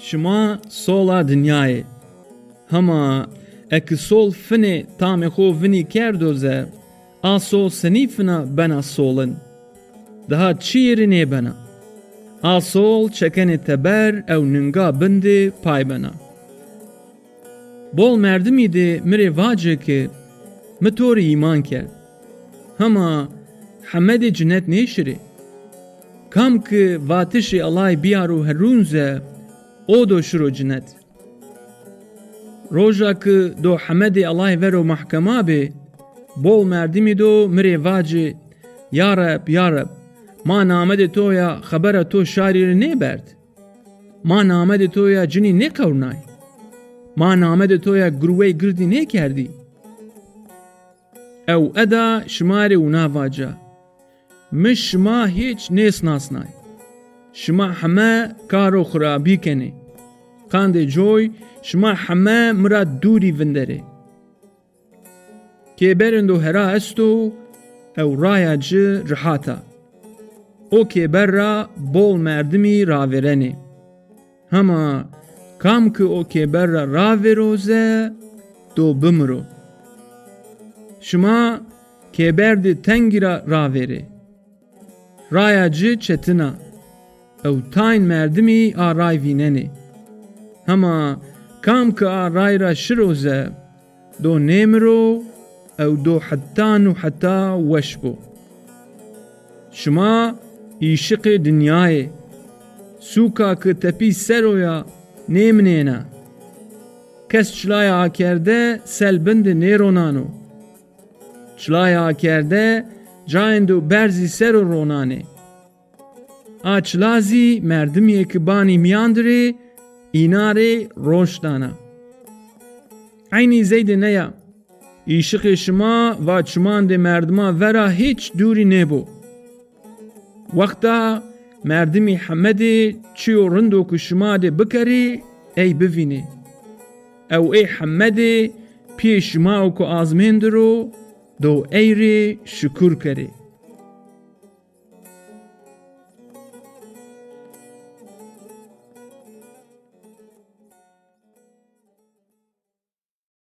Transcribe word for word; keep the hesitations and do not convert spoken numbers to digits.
Şima sola dinyayê. Hema eki sol finê tamê xo vinî kerdo ze, a sol senî fina bena solin? Daha çiyê rê nêbena. A sol çekenê teber ew ninga bin de pay bena. Bol merdimî de mi rê vace ke mi to rê îman kerd. Hema heme de cinet nêşirê. Kam ki vatişê Ellay biyaro herûn ze, o do şiro cinet. Roja ki do heme de Ellay vero mahkema bê, bol merdimî do mi rê vacê, Ya Reb, Ya Reb, ma namedê to ya xebera to şarî rê nêberd? Ma namedê to ya cinî nêqewrnay? Ma namedê to ya girwey girdî nêkerdî? Ew eda şima rê wina vaca, Mi şima hîç nêsnasnay. Şima heme karo xirabî kenê. Qandê coy şima heme mi ra dûrî vinderê. Kêberêndo hera esto ew raya ci rihat a. O kêber ra bol merdimî ravêrenê. Hema kam ki o kêber ra ravêro ze, do bimiro. Şima kêberdê tengî ra ravêrê. Raya ci çetin a. Ew tayn merdimî a ray vînenê. Hema kam ki a ray ra şiro ze, do nêmiro ew do hetan û heta weş bo. Şima îşiqê dinyayê. Sûka ki tepî ser o ya nêminêna. Kes çilaya akerde sel bin de nêronano. Çilaya akerde cayêndo berzî ser o ronanê. A çila zî merdimî yê ki banî mîyan di rê, înan rê roş dana. Eynî zey de neya. Îşiqê şima va çimandê merdiman vera hîç dûrî nêbo. Wexta merdimî heme de çîyo rindo ki şima de bikerê, ey bivînê. Ew ê heme de pîyê şima o ki azmên di ro, do ey rê şukur kerê.